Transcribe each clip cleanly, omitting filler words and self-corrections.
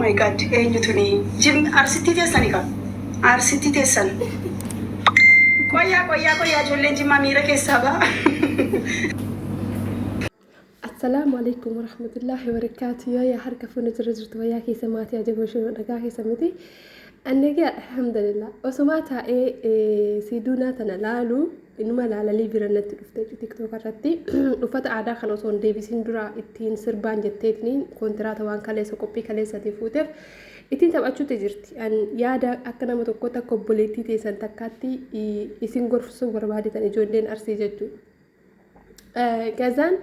My God, eenyu tuni? Jim Arsittii teessani ka Arsittii teessan. Qoyyaa, qoyyaa, qoyyaa, ijoolleen Jimmaa miira keessaa ba'a. Assalaamu alaikum warahmatullahi wabarakaatu. Yoo yaa harka fuuna jira jirtu, wayyaa keessa, maatii ajaboo ishee dhagaa keessa miti. Anni alhamdulillah osumaa taa'ee siiduunaa tana laalu inuma laalalii bira natti dhufte TikTok irratti. Uffata aadaa kana osoo hin deebisin dura ittiin sirbaan jetteetiin kontiraata waan kaleessa qophii kaleessatii fuuteef ittiin taphachuutti jirti. An yaada akka nama tokkotti, akka obboleettii teessan takkaatti isin gorsuu barbaadetan, ijoolleen Arsii jechuudha. Gazaan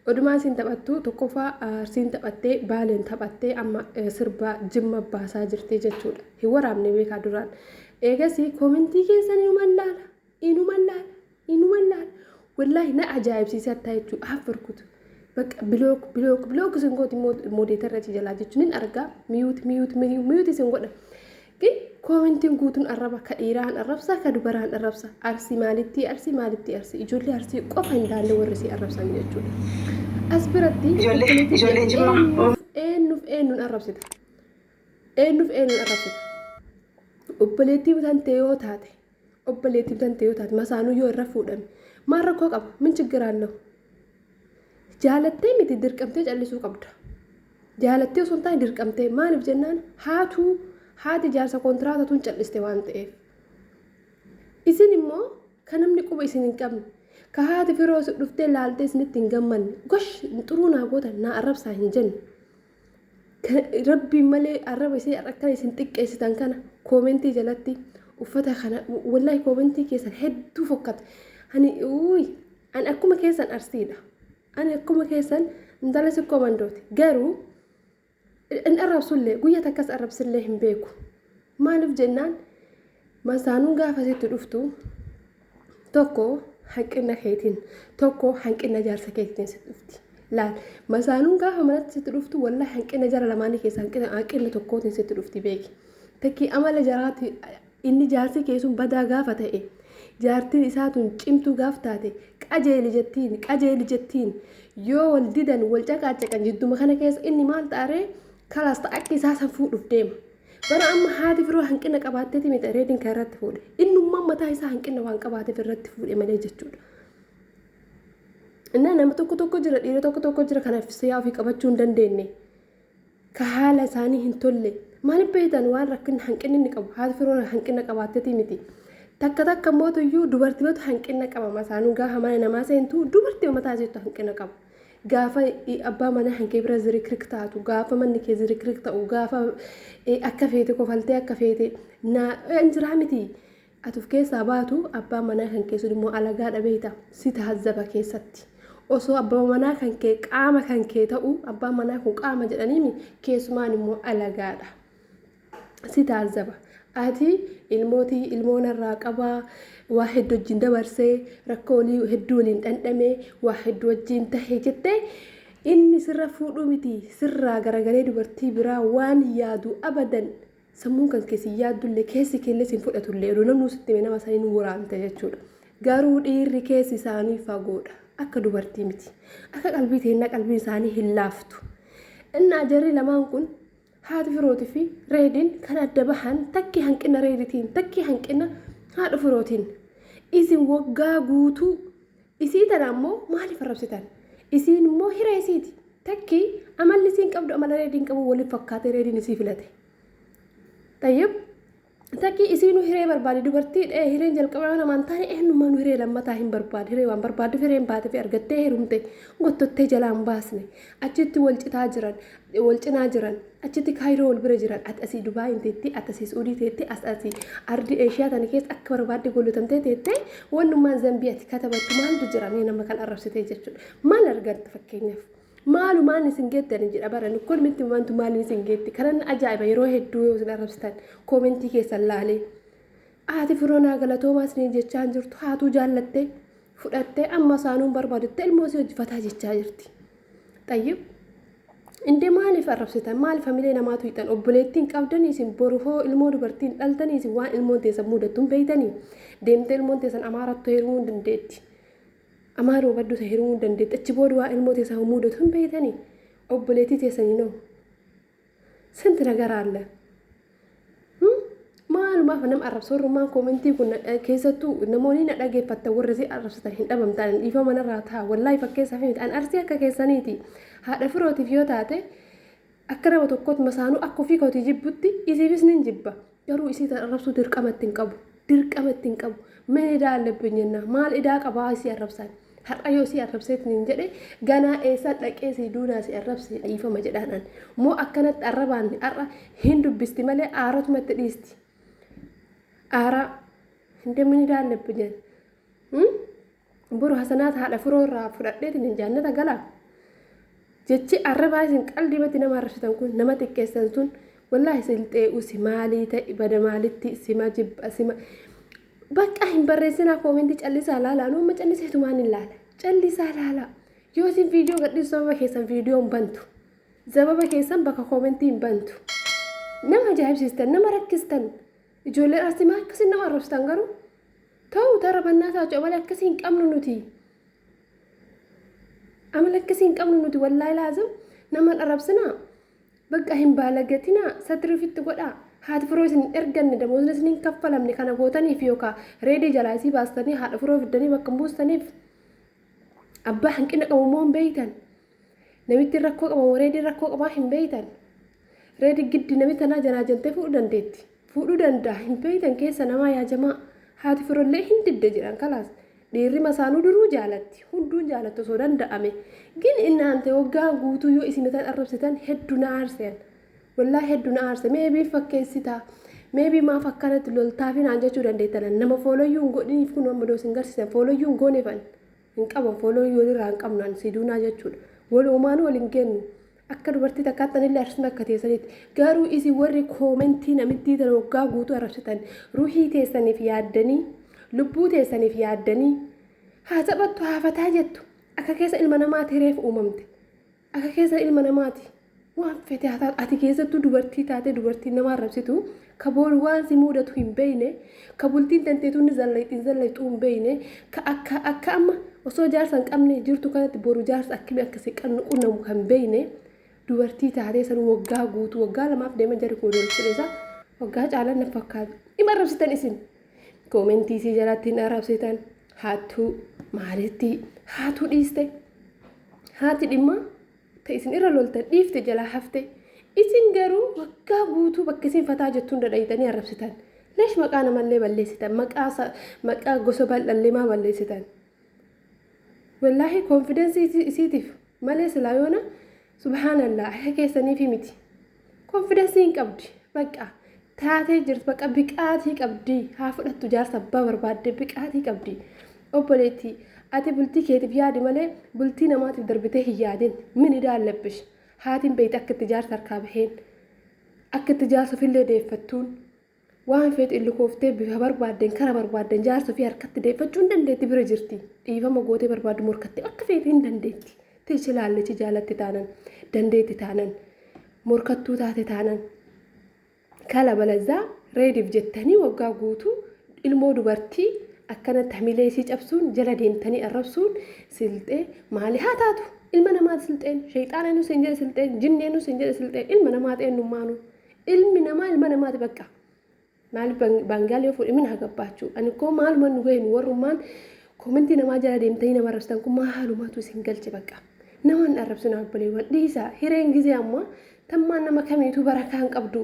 odumaa isin taphattu, tokkoffaa Arsiin taphattee, Baaleen taphattee, amma sirba Jimma baasaa jirti jechuudha. Hin waraabne beekaa duraan. Eegasii koomentii keessan inuman laala, inuman laala, inuman laala. Wallaahi na ajaa'ibsiisee hattaa jechuudha. Haffarkutu. Bakka block, block, block isin gooti moderatorra achi jalaa jechuun hin argaa. Mute, mute, mute isin godha. Gin koomentiin guutuun arraba, ka dhiiraan arrabsa, ka dubaraan arrabsa. Arsii maalitti, Arsii maalitti, Arsii ijoollee Arsii qofa hin laalle warri si arrabsan jechuudha. As biratti Ijoolleen Jimmaa. eenyuuf eenyuuf eenyuun arrabsita? Eenyuuf eenyuun arrabsita? Obboleettii tantee yoo taate, obboleettii tantee yoo taate, masaanuu yoo irra fuudhame maal rakkoo qaba? Min chiggiraalloo? Jaalattee miti, dirqamtee callisuu qabda. Jaalattee osoo hin taane dirqamtee. Maaliif jennaan, haatuu haati jaarsa kontiraatatuun calliste waan ta'eef. Isin immoo kan namni quba isin hin qabne, ka haati firoo dhuftee laaltee isinitti hin gammanne, gosh xuruu naa gootan, naa arrabsaa hin jenne. Rabbiin malee arraba isin akkana isin xiqqeessitan kana koomentii jalatti uffata kana, wallaahi koomentii keessan hedduu fokkata. Ani uuyi, ani akkuma keessan Arsiidha. Ani akkuma keessan intala sikkoo mandooti. Garuu hin arrabsullee, guyyaa takkas arrabsillee hin beeku. Maaliif jennaan, masaanuun gaafa sitti dhuftu tokko hanqina keetiin, tokko hanqina jaarsa keetiin sitti dhufti. Laal, masaanuun gaafa manatti sitti dhuftu, wallahi hanqina jara lamaanii keessa hanqina tokkootiin sitti dhufti, beeki. Takkii amala jaraati inni jaarsi keessun badaa gaafa ta'e, jaartiin isaa tun cimtuu gaaf taate, qajeeli jettiin, qajeeli jettiin, yoo wal didan, wal caqaacaqan, jidduma kana keessa inni maal ta'aree kalaas ta'a, akka isaa san fuudhuuf deema. Bara amma haati firoo hanqina qabaatteeti miti reediin kan irratti fuudhe. Innummaan mataa isaa hanqina waan qabaateef irratti fuudhe malee jechuudha. Innaa nama tokko tokko jira, dhiira tokko tokko jira kanaaf siyaa ofii qabachuu hin dandeenye. Ka haala isaanii hin tolle. Maaliif beektan waan rakkinni hanqinni inni qabu? Haati firoo hanqina qabaatteeti miti. Takka takka mootuyyuu dubartimatu hanqina qaba. Masaanuu gaafa mana namaa seentu dubartii mataa isiitu hanqina qaba. Gaafa abbaa manaa hankee bira zirikrik taatu, gaafa manni kee zirikrik ta'u, gaafa akka feete kofaltee, akka feete naa injiraa miti. Ati of keessaa baatu, abbaan manaa kan kee sun immoo alagaadha beekta, si taazzaba keessatti. Osoo abbaa manaa kan kee qaama kan kee ta'u, abbaan manaa kun qaama jedhaniimi, keessumaan immoo alagaadha. Si taazzaba. Ati ilmootii ilmoo narraa qabaa, waa hedduu wajjin dabarsee, rakkoo walii hedduu waliin dhandhamee, waa hedduu wajjin tahe jettee, inni sirra fuudhuu miti sirraa garagalee dubartii biraa waan yaadu abadan sammuun kan keessi yaaddullee, keessi keellee sin fudhatullee, odoo namni sitti hime nama saniin waraante jechuudha. Garuu dhiirri keessi isaanii fagoodha. Akka dubartii miti. Akka qalbii teennaa qalbiin isaanii hin laaftu. Innaa jarri lamaan kun, haati firootii fi reediin, kan adda bahan takkii hanqina reeditiin, takkii hanqina haadha firootiin. Isin waggaa guutuu isii tana ammoo maaliif arrabsitan? Isiin immoo hiree isiiti. Takkii amalli isiin qabdu amala reediin qabu waliif fakkaatee reediin isii filate. Tayyib, takkii isiinuu hiree barbaade dubartii hireen jalqabaa yoo namaan taane, eenyummaan hiree lammataa hin barbaade. Hiree waan barbaadduuf hireen baate fi argattee heerumte, gottottee jalaan baasne. Achitti wal citaa jiran, wal cinaa jiran, achitti Kaayiroo wal bira jiran, ati asii Dubaayin teettee, ati asii Suudii teettee, as asii ardi Eeshiyaa tana keessa akka barbaadde gollotamtee teettee, wannummaan zambii ati katabattu maaltu jira mee nama kan arrabsitee jechuudha. Maal argatta fakkeenyaaf? Maalumaan isin geettani jedha bara kun miti wantu maaliin isin geetti? Kanan ajaa'iba yeroo hedduu yoo isin arrabsitan koomentii keessan laalee. Haati firoo naa galatoomaa isiniin jechaa hin jirtu, haatuu jaallattee fudhattee amma isaanuun barbaadutti ilmoo isii hojjefataa jechaa jirti. Xayyib. Indee maaliif arrabsitan? Maaliif hamilee namaatu hiixan? Obboleettiin qabdanii isin boru hoo ilmoo dubartiin dhaltanii isin waan ilmoon teessan mudattu hin beeytanii? Deemtee ilmoon teessan Amaarattu heerumuu hin dandeetti. Amaaroo baddu isa heerumuu hin dandeetti. Achi booda waan ilmoo teessan mudatu hin beeytanii? Obboleettii teessanii noo. ስንት ነገር አለ። Maalumaaf nama arrabsa warrummaan koomentii kun keessattuu namoonni na dhageeffattan warri si arrabsatan hin dhabamtan dhiifama narraa ta'a. Wallaahi fakkeessaaf miti, an Arsii akka keessaniiti. Haadha firootiif yoo taate akka nama tokkotti masaanuu akka ofii kootii jibbutti isiifis nin jibba. Garuu isii arrabsuu dirqama ittiin qabu, dirqama ittiin qabu. ምን ዕዳ አለብኝና maal idaa qabaa isii arrabsan? Har'a yoo isii arrabseetiin hin jedhe ganaa eessan dhaqee si duunaa si arrabse dhiifama jedhaan moo akkanatti arrabaan har'a hin dubbisti malee aaratumatti dhiisti. Aaraa እንደምን ዕዳ አለብኝ? Boru hasanaata haadha firoo irraa fudhadheetiin hin jaannata galaa. Jechi arrabaa isin qalbii nama arrabsitan kun, nama xiqqeessan sun, wallaahi silxee usi maalii ta'e bada maalitti sima jibba sima bakka hin barreessinaa. Koomentii callisaa laalaa. Nu amma calliseetumaan hin laala, callisaa laalaa. Yoo isin viidiyoo gadhiisu sababa keessan viidiyoo hin bantu, sababa keessan bakka koomentii hin bantu. Nama ajaa'ibsiistan, nama rakkistan. Ijoolleen Arsii maa akkasiin nama arrabsitan? Garuu ta'u tara bannaa taatu amala akkasii hin qabnu nuti, amala akkasii hin qabnu nuti. Wallaahi laazim nama hin arrabsinaa, bakka hin baalagatinaa, satiri ofitti godhaa. Haati firoo isin hin erganne, damoosni isin hin kaffalamne kana gootaniif yookaan reedii jalaa isii baastanii haadha firoo fiddanii bakka hin buustaniif. Abbaa hanqina qabu immoo hin beeytan, namitti rakkoo qabu, reedii rakkoo qabaa hin beeytan. Reedii giddi namitti tanaa jalaa jaltee fuudhuu dandeetti, fuudhuu danda'a, hin beeytan keessa namaa yaajamaa. Haati firoollee hin didde jedhan. Kalaas dhiirri masaanuu duruu jaalatti, hunduun jaalatti osoo danda'ame. Gin innaante waggaa guutuu yoo isin tan arrabsitan hedduu na aarseen, wallaahi hedduu na aarse. Maybe fakkeessitaa, maybe maaf akkanatti loltaafi naan jechuu dandeettan. Nama fooloyyuu hin godhiniif kun amma isin garsiisan fooloyyuu hin gooneefan hin qaban, fooloyyuu walirraa hin qabnu an siduunaa jechuudha. Wal uumaan wal hin kennu akka dubartii takkaattan illee arsuma akka teessanitti. Garuu isin warri koomentii namittii tan waggaa guutuu arrabsitan ruhii teessaniif yaaddanii, lubbuu teessaniif yaaddanii, haa taphattu, haa fataa jettu. Akka keessa ilma namaati reef uumamte, akka keessa ilma namaati waan fete haa taatu. Ati keessattuu dubartii taate dubartii nama arrabsitu, ka boru waan si mudatu hin beeyne, ka bultiin tanteetu ni zallayxiin zallayxuu hin beeyne, ka akka amma osoo jaarsa hin qabne jirtu kanatti boru jaarsa akkamii akka si qunnamu kan beeyne, dubartii taatee san waggaa guutuu, waggaa 2f deema jari koo fedheessa waggaa caalan na fakkaatu ima arrabsitan. Isin koomentii isii jalatti hin arrabsitan. Haattuu maalitti haatuu dhiiste, haati dhimma ta isin irra loltan dhiifte, jalaa hafte. Isin garuu waggaa guutuu bakka isin fataa jettuun dadhayitanii arrabsitan. Leesh maqaa namallee balleessitan? Maqaa gosa bal'allee maa balleessitan? Wallaahi confidence isiitiif malee silaa yoona subhaanallah akka keessaniifi miti. Confidence hin qabdi, bakka taatee jirti, bakka biqaatii qabdi, haa fudhattu jaarsa abbaa barbaadde, biqaatii qabdi. Obboleettii, ati bultii keetiif yaadi malee bultii namaatiif darbitee hin yaadin. ምን ዕዳ አለብሽ? Haatiin beeyte akka itti jaarsa harkaa baheen, akka itti jaarsa ofillee deeffattuun, waan feet illikooftee bifa barbaaddeen kara barbaaddeen jaarsa ofii harkatti deeffachuu hin dandeetti, bira jirti. Dhiifama gootee barbaaddu morkattee akka feete hin dandeetti. Tichilaallichi jaalatti taanan, dandeetti taanan, morkattuu taate taanan kala balazaa reediif jettanii waggaa guutuu ilmoo dubartii akkanatti hamilee isii cabsuun, jala deemtanii arrabsuun, silxee maali haa taatu, ilma namaati silxeen, sheexaana siin jedhe silxeen, jinneen siin jedhe silxeen, ilma namaa eenyummaanu ilmi namaa ilma namaati bakka. Maaliif baangaalee yoo fuudhe min hagabbaachuu? Ani koo maaluma nu gaheen? Warrummaan koomentii namaa jala deemtanii nama arrabsitan kun maalumatu isin galche? Bakka nama hin arrabsina obboleewwan, dhiisaa. Hireen gizee ammaa tammaan nama kamiitu barakaa hin qabdu,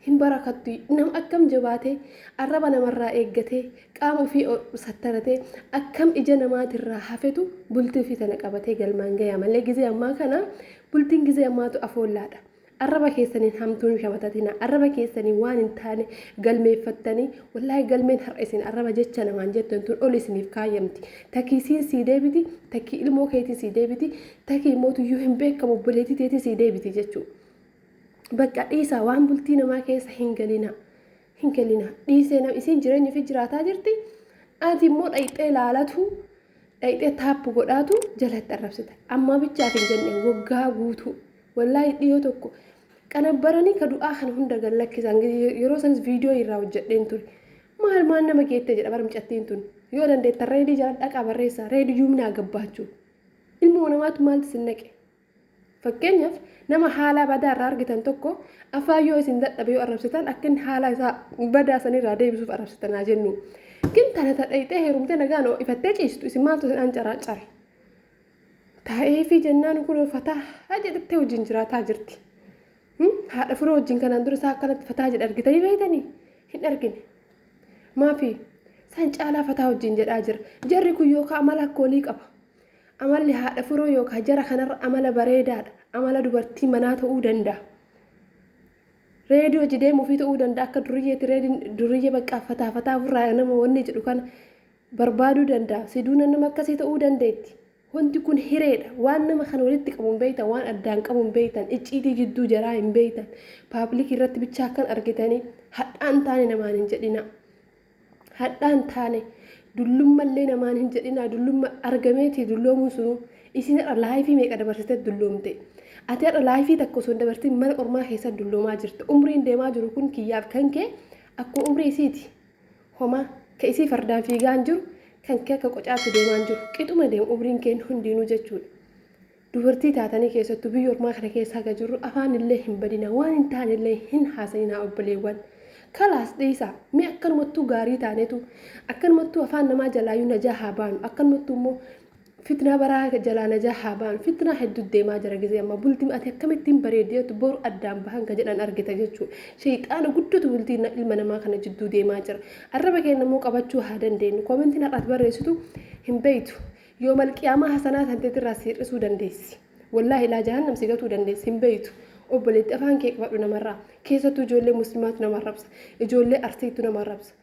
hin barakattu. Nama akkam jabaatee arraba namarraa eeggatee, qaama ofii sattaratee, akkam ija namaatirraa hafetu bultii ofii tana qabatee galmaan gayaa malee gizee ammaa kana bultiin gizee ammaatu afoollaadha. Arraba keessaniin hamtuun shamatatina, arraba keessanii waan hin taane galmeeffattanii, wallaahi galmeen har'a isin arraba jecha namaan jettan tun ol isiniif kaayyamti. Takkii siin sii deebiti, takkii ilmoo keetii sii deebiti, takkii mootuyyuu hin beekamu obboleettii teetii sii deebiti jechuudha. Bakka dhiisaa, waan bultii namaa keessa hin galina. Hin galina. Dhiisee nam isiin jireenya ofii jiraataa jirti. Ati immoo dhayxee laalatu, dhayxee taappu godhaatu jalatti arrabsita. Ammaa bichaaf hin jenne, waggaa guutuu. Wallaahi dhiyoo tokko qanabbaranii ka du'aa kana hunda gad lakkisan, yeroo sanis viidiyoo irraa hojjedheen ture. Maal maal nama geette jedha bara mucattiin tun. Yoo dandeettan reedii jala dhaqaa barreessaa, reedii yuumnaa gabbaachuu. Ilmoo namaatu maaltu sin naqe? Fakkeenyaaf nama haalaa badaa irraa argitan tokko afaan yoo isin dadhabe yoo arrabsitan akka inni haalaa isaa badaa sanirraa deebisuuf arrabsitan haa jennu. Gin tana tadhayxee heerumtee nagaan ifattee ciistu isin maaltu isin ancaraaccare? Taa'eefii jennaan kun fataa jedhattee wajjin jiraataa jirti. Haadha firoo wajjin kanaan dura isaa akkanatti fataa jedhe argitanii beektanii? Hin argine. Maafi san caalaa fataa wajjin jedhaa jira. Jarri kun yookaan amala akka walii qaba. Amalli haadha firoo yookaan jara kanarra amala bareedaadha. Amala dubartii manaa ta'uu danda'a. Reedii hojii deemuufii ta'uu danda'a. Akka duriyyeetti reediin duriyyee bakka fataa fataa ofirraa nama wanni jedhu kana barbaaduu danda'a. Siduuna nama akkasii ta'uu dandeetti. Wanti kun hireedha. Waan nama kana walitti qabu hin beektan, waan addaan qabu hin beektan, icciitii jidduu jaraa hin beektan. Paablikii irratti bichaa akkan argitanii hadhaan taane namaan hin jedhina. Hadhaan taane dullummallee namaan hin jedhina. Dullumma argameeti dulloomuun sunuu. Isin har'a laayifii meeqa dabarsitee dulloomte? Ati har'a laayifii takka osoo hin dabarsin mana ormaa keessa dulloomaa jirta. Umriin deemaa jiru kun kiyyaaf kan kee akkuma umrii isiiti. Homaa ka isii fardaan fiigaa hin jiru, kan kee akka qocaatti deemaa hin jiru. Qixuma deema umriin keen hundiinuu jechuudha. Dubartii taatanii keessattuu biyya ormaa kana keessa haga jirru afaan illee hin badinaa, waan hin taane illee hin haasa'inaa obboleewwan. Kalaas dhiisaa. Mee akkanumattuu gaarii taanetu, akkanumattuu afaan namaa jalaayyuu najaa haa baanu, akkanumattuu immoo Fitnaa baraa jalaa najaa haa baanu. Fitnaa hedduu deemaa jira gizee amma bultiin ati akkamittiin bareeddi jettu boru addaan bahan ka jedhan argita jechuudha. Sheyxaana guddatu bultii ilma namaa kana jidduu deemaa jira. Arraba keenya immoo qabachuu haa dandeenyu. Koomentiin har'a ati barreessitu hin beeytu. Yoo malqiyaamaa hasanaa tanteetirraa si hir'isuu dandeessi. Wallaahi ilaa jahannam si gatuu dandeessi hin beeytu. Obboleetti afaan kee qabadhu namarraa. Keessattuu ijoollee muslimaatu nama arrabsa. Ijoollee arsiitu nama arrabsa.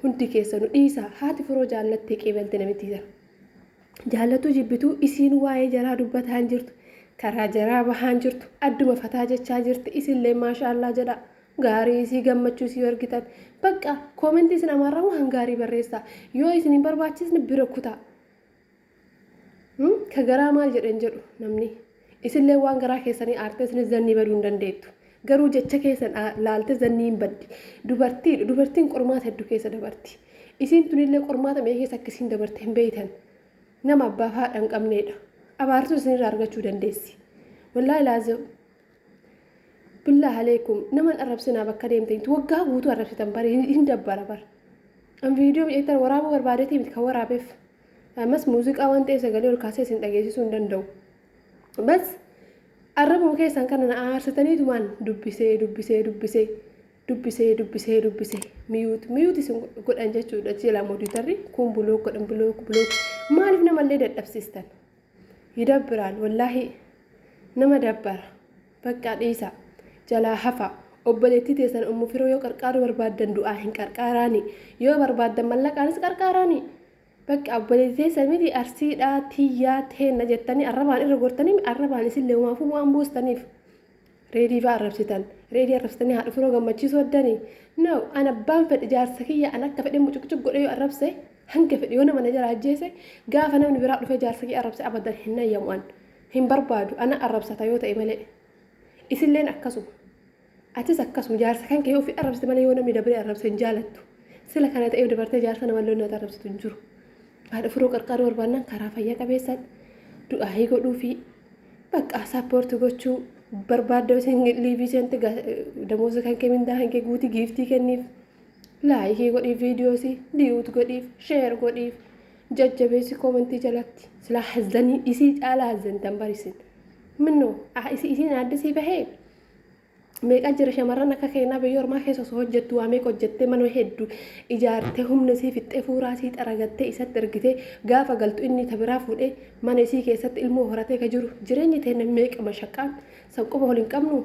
Hundi keessanu dhiisaa haati firoo jaallattee qeebalte namittii tana. Jaallatuu jibbituu isiin waa'ee jaraa dubbataa hin jirtu. Karaa jaraa bahaa hin jirtu. Adduma fataa jechaa jirti. Isinlee maashaallaa jedhaa. Gaarii isii gammachuu isii argitan. Bakka koomentii isin amaarraa waan gaarii barreessaa. Yoo isin hin barbaachisne bira kutaa. Ka garaa maal jedhe hin jedhu namni. Isinlee waan garaa keessanii aartee isinis zannii baduu hin dandeettu. Garuu jecha keessan laalte zannii hin baddi. Dubartiidha. Dubartiin qormaata hedduu keessa dabarti. Isiin tunillee qormaata mee keessa akka isiin dabarte hin beeytan. Nama abbaaf haadha hin qabneedha. Abaartuu isinirraa argachuu dandeessi. Wallaahi laazim. Billaah aleekum nama hin arrabsinaa bakka deemtanitti waggaa guutuu arrabsitan bari hin dabbara bara. An viidiyoo mi'eettan waraabuu barbaadeetii miti kan waraabeef. Ammas muuziqaa waan ta'eef sagalee ol kaasee isin dhageessisuu hin danda'u. Bas arrabuma keessan kana na aarsitaniitumaan dubbisee dubbisee dubbisee dubbisee dubbisee dubbisee miyuut miyuut isin godhan jechuudha. Jila moditarri kun bulook godhan bulook bulook maaliif namallee dadhabsiistan? Yidabbiraal wallaahi nama dabbara. Baqqaa dhiisaa. Jalaa hafaa. Obboleettii teessan ummu firoo yoo qarqaaruu barbaaddan du'aa hin qarqaaraani. Yoo barbaaddan mallaqaanis qarqaaraani. Bakka obboleettii teessan miti arsiidhaa tiyyaa teenna jettanii arrabaan irra gortanii arrabaan isin leewmaafuu waan buustaniif. Reedii fa'aa arrabsitan. Reedii arrabsitanii haadha firoo gammachiisuu addanii. No, an abbaan fedhe jaarsa kiyya an akka fedhe mucuqcuq godhee yoo arrabse hanga fedhe yoo nama na jala ajjeese gaafa namni biraa dhufee jaarsa kiyya arrabse abadan hin nayyamu an. Hin barbaadu ana arrabsata yoo ta'e malee. Isilleen akkasuma. Atis akkasuma jaarsa kan kee yoo ofii arrabsite malee yoo namni dabaree arrabse hin jaalattu. Sila kana ta'eef dabartee jaarsa namallee natti arrabsitu hin jiru. Haadha firoo qarqaaruu barbaannaan karaa fayya qabeessaan du'aayii godhuufii bakka sappoorti gochuu barbaadda isin liivii seente damooza kan kee mindaa kan kee guutii giiftii kenniif laayikii godhiif viidiyoosii diyuut godhiif sheer godhiif jajjabeessi koomentii jalatti silaa hazzanii isii caalaa hazzantan barisin minnoo isiin aaddisii bahee Meeqa jira shamarran akka keenyaa biyya ormaa keessa osoo hojjettu waa meeqa hojjettee mana hedduu ijaartee humna isii fixxee fuuraa isii xaragattee isatti ergitee gaafa galtu inni ta biraa fuudhee mana isii keessatti ilmoo horatee ka jiru jireenyi teenna meeqa mashaqqaan san quba wal hin qabnu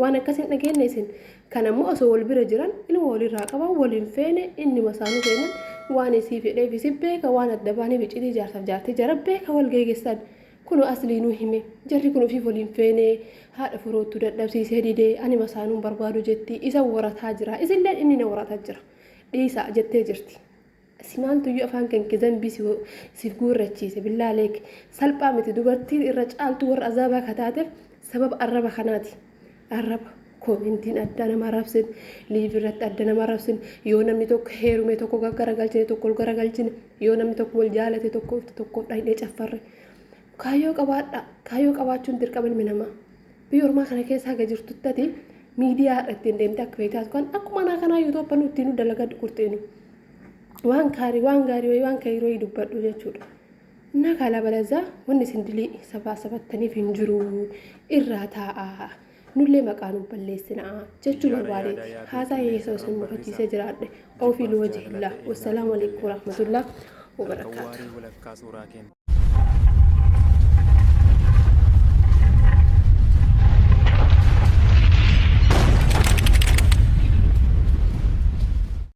waan akkas hin dhageenne isin kan ammoo osoo wal bira jiran ilma walirraa qaban wal hin feene inni masaanuu feenan waan isii fedheef isi beeka waan adda baaniif iccitii jaarsaaf jaartii jara beeka wal geegessan Kunoo Asliinuu hime. Jarri kun ofiif wal hin feene. Haadha firoottu dadhabsiisee dide. Ani masaanuu hin barbaadu jetti. Isa worataa jira. Isilleen inni na worataa jira. Dhiisaa jettee jirti. Si maaltuyyuu afaan kan kee zambii si si guurrachiise billaa leek salphaa miti dubartiin irra caaltu warra azaabaa ka taateef sababa arraba kanaati. Arraba koomentiin adda nama arrabsin liiv irratti adda nama arrabsin yoo namni tokko heerume tokko gaggaragalchine tokko ol garagalchine yoo namni tokko wal jaalate tokko tokkoof dhaqnee caffarre. Kaayyoo qabaadhaa. Kaayyoo qabaachuun dirqama ilmi namaa. Biyya ormaa kana keessa haga jirtutti ati miidiyaa ittiin deemtee akka beektaatu kan akkuma anaa kanaa yuutuuba nu ittiin dalagadhu qurxiinu. Waan kaarii waan gaarii wayii waan kayii wayii dubbadhu jechuudha. Innaa kaalaa balazaa wanni isin dilii sabaa sabattaniif hin jiru irraa taa'aa. Nullee maqaa nu balleessinaa jechuu Xiyyaara yaadaa barbaadeeti. yaabee Haasaa qilleensa hiyyeessa irraan isin barrisaa. mufachiisee jiraadhe. Ofii Jibbaaf lu jaalala wajhillah. ta'ee naaf Wassalaamu hin galle alaikum ani. warahmatullah Halkan wabarakaatu. waarii walakkaa suuraa keen.